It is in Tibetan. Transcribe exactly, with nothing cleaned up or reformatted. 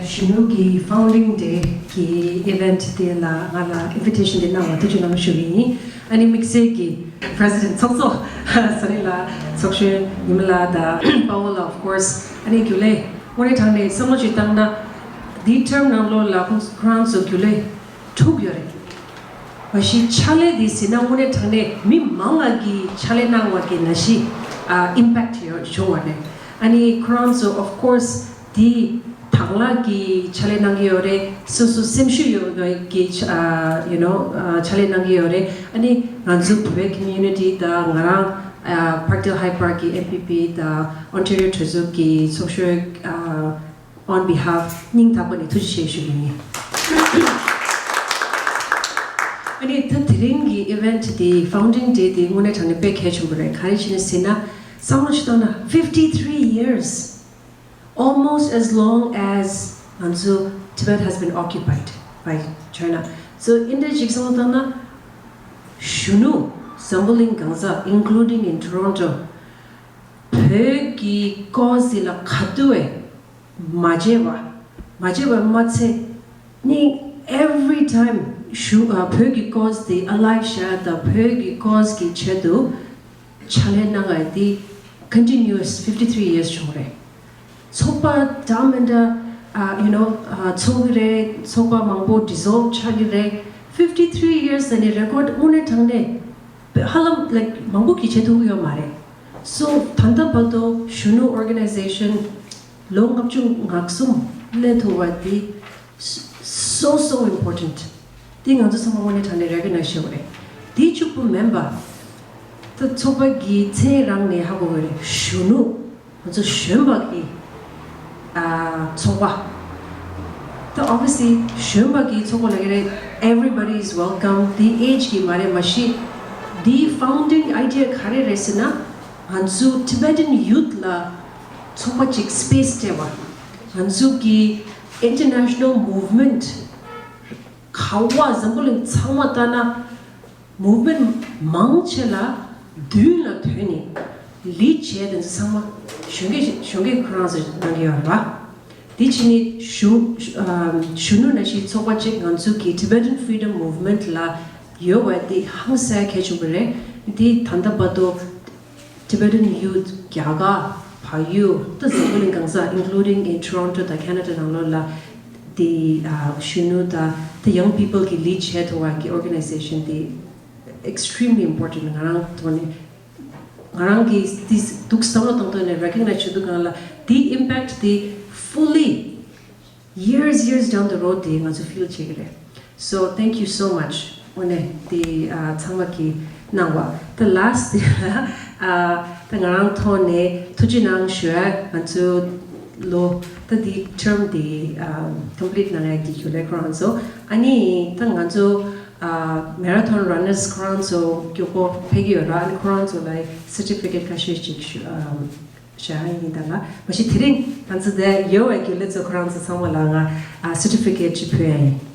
གཞོན་ནུ་གི་founding day གི་event དེ་ལ་ང་ལ་invitation དེ་གནང་བ་ཐུགས་རྗེ་གནང་ཞུ་གི་ཡིན། ཨ་ནི་དམིགས་བསལ་གྱི་president ཚོགས་གཙོ་ས་རི་ལ་ཚོགས་གཞོན་ཉི་མ་ལགས་དང་པ་ཝོ་ལགས། Of course ཨ་ནི་རྒྱུན་ལས་དངོས་གནས་དྲང་གནས་བསམ་བློ་ཅིག་བཏང་ན་འདིའི་term ནང་ལོགས་ལ་ཁོང་ཁོ་རང་ཚོ་རྒྱུན་ལས་དྲུག་ཡོད་རེད། མ་གཞི་ཕྱག་ལས་འདི་ཟེར་ན་དངོས་གནས་དྲང་གནས་མི་མང་ང་གི་ཕྱག་ལས་གནང་བ་གི་ནང་བཞིན་ཨ་impact ཡོད་བྱུང་བ་རེད། ཨ་ནི་ཁོ་རང་ཚོ་of course དེ་དང་བླངས་ཀྱི་ཕྱག་ལས་གནང་གི་ཡོད་རེད། སོ་སོ་སེམས་ཤུགས་ཡོད་པའི་གི་ཨ་you know ཨ་ཕྱག་ལས་གནང་གི་ཡོད་རེད། ཨ་ནི་ང་ཚོ་བོད་པའི་community དང་ང་རང་ཨ་Parkdale Hyde Park གི་M P P དང་Ontario གྲོས་ཚོགས་ཀྱི་ཚོགས་གཞོན་ཨ on behalf སྙིང་ཐག་པ་ནས་ཐུགས་རྗེ་ཆེ་ཞུ་གི་ཡིན། ཨ་ནི་ད་དེ་རིང་གི་event དེ་founding day དེ་དངོས་གནས་དྲང་གནས་དཔེ་གལ་ཆེན་པོ་རེད། ག་རེ་བྱས་ནས་ཟེར་ན་བསམ་བློ་ཞིག་བཏང་ན fifty three years, almost as long as ང་ཚོ Tibet has been occupied by China. So འདི་འདྲ་ཅིག་བསམ་བློ་བཏང་ན་གཞོན་ནུ་འཛམ་བུ་གླིང་གང་ས་including in Toronto བོད་ཀྱི་cause དེ་ལ་ག་དུས་བས་མ་བརྗེད་པ། མ་བརྗེད་པ་མ་ཚད་ནི་every time ཞུ་ཨ་བོད་ཀྱི་cause དེ་alive བཞག་དང་བོད་ཀྱི་cause གི་ཆེད་དུ་ཕྱག་ལས་གནང་བ་དེ་continuous fifty three years བྱུང་རེད། ཚོགས་པ་འདྲ་མི་འདྲ་ཨ་you know ཨ་ཚོགས་ཀྱི་རེད། ཚོགས་པ་མང་པོ་dissolve ཆགས་ཀྱི་རེད། fifty three years ཨ་ནི་record དངོས་གནས་དྲང་གནས་ཧ་ལམ་like མང་པོ་གིས་བྱེད་ཐུབ་ཀྱི་ཡོད་མ་རེད། So ད་ལྟ་བར་དུ་གཞོན་ནུ་organization ལོ་ལྔ་བཅུ་ང་གསུམ་སླེབས་ཐུབ་པ་འདི་so so important. འདི་ང་ཚོ་ཚང་མ་དངོས་གནས་དྲང་གནས་recognize བྱེད་དགོས་རེད། འདི་གཅིག་པུ་མིན་པ། ད་ཚོགས་པ་གི་མཚན་རང་ནས་ཧ་གོ་གི་རེད། གཞོན་ནུ། ང་ཚོ་གཞོན་པ་གི་ཨ་ཚོགས་པ། ད་obviously གཞོན་པ་གི་ཚོགས་པ་ལབ་ཀྱི་རེད། Everybody is welcome. འདི་age གི་མ་རེད། མ་གཞི་འདི་founding idea ག་རེ་རེད་ཟེར་ན། ང་ཚོ་Tibetan youth ལ་ཚོགས་པ་གཅིག་space སྤྲད་པ། ང་ཚོ་གི་international movement ག་བ་འཛམ་བུ་གླིང་ཚང་མ་ལྟ་ན་movement མང་ཆེ་ལ་མདུན་ལ་ཐོན་ནས་lead བྱས་དེ་ཚོ་ཚང་མ་གཞོན་སྐྱེས་གཞོན་སྐྱེས་ཁོ་རང་ཚོ་གནང་གི་ཡོད་རེད་པ། དེ་བྱས་ནས་གཞོན་གཞོན་ནུ་ནང་བཞིན་ཚོགས་པ་གཅིག་ང་ཚོ་གི་Tibetan Freedom Movement ལ་ཡོད་པ་དེ་ཧང་སང་གལ་ཆེན་པོ་རེད། དེ་ད་ལྟ་བར་དུ་Tibetan youth རྒྱ་གར་བལ་ཡུལ་ད་འཛམ་བུ་གླིང་གང་ས་including in Toronto དང་Canada ནང་ལོགས་ལ་དེ་ཨ་གཞོན་ནུ་དང་the young people གི་lead བྱས་ཐུབ་པ་གི་organization དེ་extremely important ང་རང་ཐོག་ནས། ང་རང་གིས་དེ་འདུག་བསམ་བློ་བཏང་དུས་ནས་recognize བྱེད་དུས་གང་ལ་དེའི་impact དེ་fully years years down the road དེ་ང་ཚོ་feel བྱེད་ཀྱི་རེད། So thank you so much. དངོས་གནས་དེ་ཨ་ཚང་མ་གིས་གནང་བ། The last དེ་ཨ་ད་ང་རང་ཐོག་ནས་ཐུགས་རྗེ་གནང་ཞུ་ཡ། ང་ཚོ་ལོ་ད་དེ་term དེ་ཨ་complete གནང་ཡ་གི་རྒྱུ་ལས་ཁོ་རང་ཚོ། ཨ་ནི་ད་ང་ཚོ་ཨ་marathon runners ཁོ་རང་ཚོ་མགྱོགས་པོ་ཕེབས་ཀྱི་ཡོད་ར། ཨ་ནི་ཁོ་རང་ཚོ་ལ་certificate ཁ་ཤས་ཅིག་ཞུ་ཨ་བྱ་ཡ་ཡིན། ད་ང་མ་གཞི་དེ་རིང་ང་ཚོ་དེ་ཡོད་པའི་རྒྱུ་ལས་ཚོ་ཁོ་རང་ཚོ་ཚང་མ་ལ་ང་ཨ་certificate ཅིག་ཕུལ་ཡ་ཡིན།